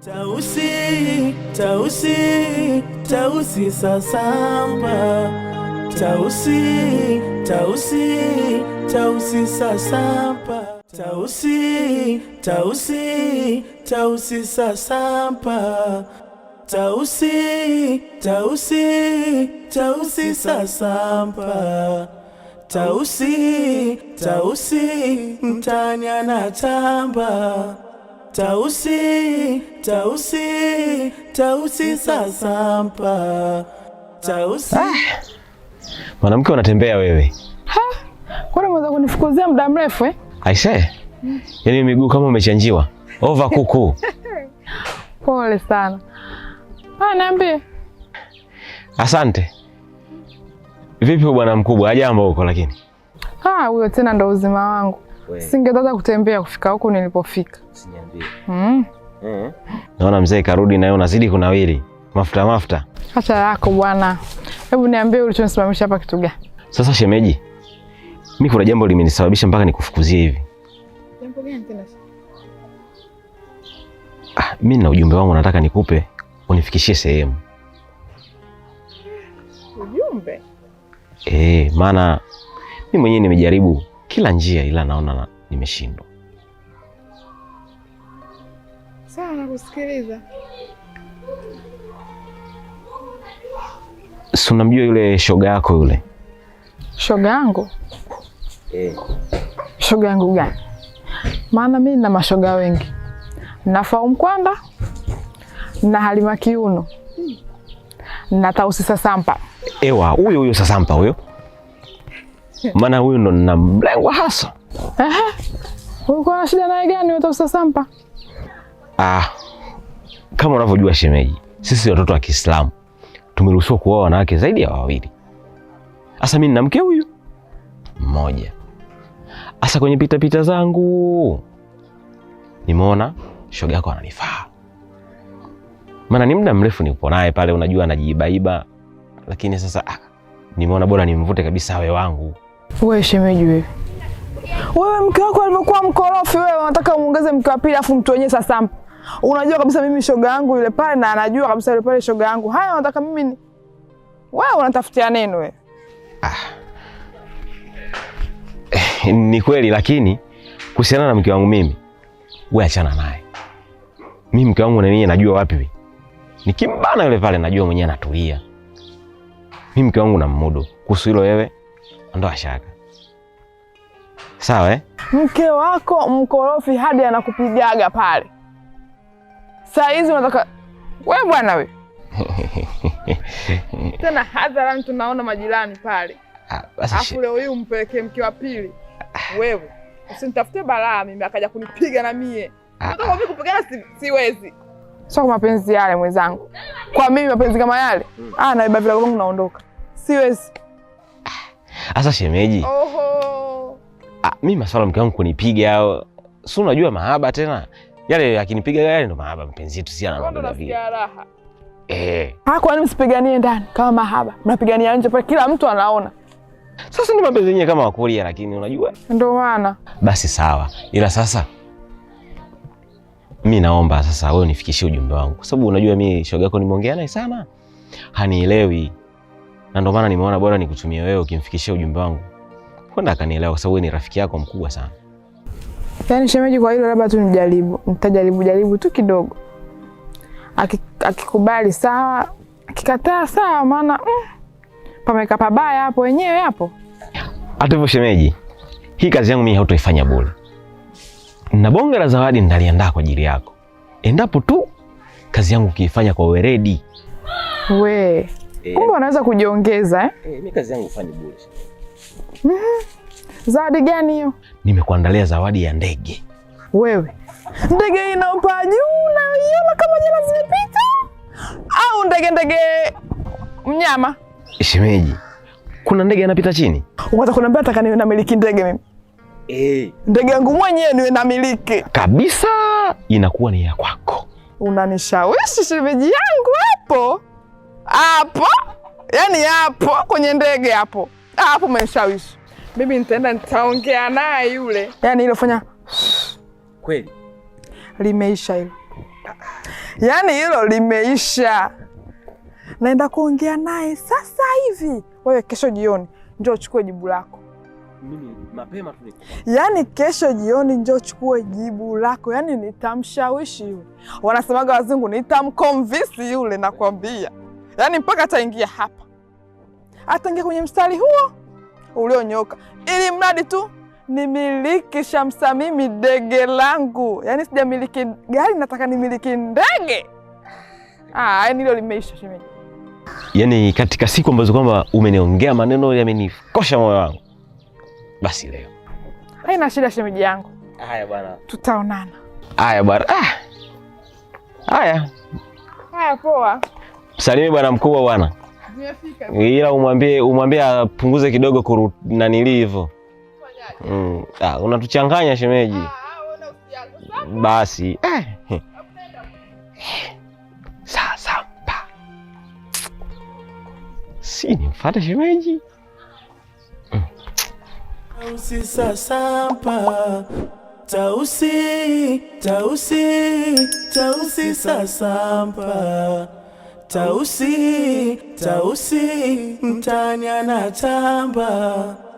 Tausi, Tausi, Tausi sasampa. Tausi, Tausi, Tausi sasampa. Tausi, Tausi, Tausi sasampa. Tausi, Tausi, Tausi sasampa. Tausi, Tausi, mtani anatamba. Tausi, Tausi, Tausi sasampa. Tausi. Mwanamke unatembea wewe. Kwani umeweza kunifukuzia muda mrefu eh? Aisee. Yaani miguu kama umechanjiwa. Ova kuku. Pole sana. Ah, niambie. Asante. Vipi bwana mkubwa? Hajambo huko lakini? Ah, huyo tena ndo uzima wangu. Singeweza kutembea kufika huku nilipofika. Usiniambie. Mm. Naona mzee karudi na yeye unazidi kunawiri. Mafuta mafuta. Acha yako bwana. Hebu niambie ulichonisimamisha hapa kitu gani? Sasa shemeji, mimi kuna jambo limenisababisha mpaka nikufukuzie hivi. Jambo gani tena? Ah, mimi na ujumbe wangu nataka nikupe unifikishie sehemu. Ujumbe? Eh, maana mimi mwenyewe nimejaribu kila njia ila naona nimeshindwa. Sawa, nakusikiliza. Si unamjua yule shoga yako yule? Shoga yangu? Eh. Shoga yangu gani? Maana mimi nina mashoga wengi. Na Faumu Kwanda, na Halima Kiuno, na Tausi Sasampa. Ewa, huyo huyo Sasampa huyo. Maana huyo ndo nina mlengwa hasa. Ehe. Ulikuwa na shida naye gani huyo Tausi Sasampa? Ah, kama unavyojua shemeji, sisi watoto wa Kiislamu tumeruhusiwa kuoa wanawake zaidi ya wawili. Sasa mimi nina mke huyu mmoja. Sasa kwenye pita pita zangu nimeona shoga yako ananifaa, maana ni muda mrefu nipo naye pale, unajua anajiibaiba, lakini sasa nimeona bora nimvute kabisa awe wangu. Wewe shemeji wewe. Wewe mke wako alivyokuwa mkorofi wewe unataka umuongeze mke wa pili afu mtu wenyewe Sasampa. Unajua kabisa mimi shoga yangu yule pale na anajua kabisa yule pale shoga yangu. Haya unataka mimi ni... Wewe unatafutia neno wewe. Ni kweli, lakini kuhusiana na mke wangu mimi, wewe achana naye. Mimi mke wangu na mimi najua wapi. Nikimbana yule pale najua mwenyewe anatulia. Mimi mke wangu namudu. Kuhusu hilo wewe ondoa shaka. Sawa eh? Mke wako mkorofi hadi anakupigaga pale. Saa hizi unataka wewe bwana wewe. Tena hadharani tunaona majirani pale. Ah, basi Afu leo hii umpeleke mke wa pili. Wewe usinitafute balaa mimi akaja kunipiga na mie. Nataka mimi kupigana siwezi. Sio kwa mapenzi yale mwenzangu. Kwa mimi mapenzi kama yale, ah, naiba vile kwangu naondoka. Siwezi. Sasa shemeji. Oho. Ah, mimi maswala mke wangu kunipiga au si unajua mahaba tena. Yale akinipiga yale ndo mahaba mpenzi yetu si ana Ndo mambo vile. nasikia raha. Eh. Ah, kwa nini msipiganie ndani kama mahaba? Mnapigania nje pale kila mtu anaona. Sasa ni mapenzi yenyewe kama wakulia, lakini unajua. Ndio maana. Basi sawa. Ila sasa mi naomba sasa wewe unifikishie ujumbe wangu, kwa sababu unajua mi shoga yako nimeongea naye sana, hanielewi, na ndio maana nimeona bora nikutumie wewe, ukimfikishia ujumbe wangu kwenda akanielewa, kwa sababu wewe ni rafiki yako mkubwa sana. Yaani shemeji, kwa hilo labda tu nijaribu, nitajaribu jaribu tu kidogo. Akikubali sawa, akikataa sawa, maana pameka pabaya hapo wenyewe hapo. Hata hivyo shemeji, hii kazi yangu mimi hautoifanya bure, na bonge la zawadi nitaliandaa kwa ajili yako, endapo tu kazi yangu ukiifanya kwa weledi. We, kumbe unaweza kujiongeza eh? Mimi kazi yangu ufanye bure. Zawadi gani hiyo? Nimekuandalia zawadi ya ndege. Wewe ndege inaopaa juu naiona kama jela zimepita, au ndege ndege mnyama? Shemeji, kuna ndege anapita chini. Unataka kuniambia nataka niwe namiliki ndege mimi? Ndege yangu mwenyewe niwe namiliki Kabisa, inakuwa ni ya kwako. Unanishawishi shemeji yangu hapo hapo, yaani hapo kwenye ndege hapo hapo umenishawishi mimi. Nitaenda nitaongea naye yule, yaani ile fanya Kweli limeisha hilo. Yaani hilo limeisha. Naenda kuongea naye sasa hivi. Wewe kesho jioni njoo uchukue jibu lako. Mimi mapema tu niko. Yaani kesho jioni njoo uchukue jibu lako. Yaani nitamshawishi yule. Wanasemaga wazungu nitamconvince yule, nakwambia. Yaani mpaka ataingia hapa. Ataingia kwenye mstari huo ulionyoka, ili mradi tu nimiliki Shamsa mimi dege langu. Yaani sijamiliki gari, nataka nimiliki ndege. Ah, yaani hilo limeisha shemeji. Yaani katika siku ambazo kwamba umeniongea maneno yamenikosha moyo wangu, basi leo. Haina shida shemeji yangu, Haya bwana. tutaonana. Haya bwana. Ah. Haya, Haya, poa. msalimie bwana mkubwa bwana. Nimefika. Ila umwambie apunguze kidogo kuru nanili hivyo. Ah, unatuchanganya shemeji. Basi. Sasa pa. Si nimfuate shemeji. Tausi sasampa, Tausi, Tausi, Tausi sasampa, Tausi, Tausi, mtani anatamba.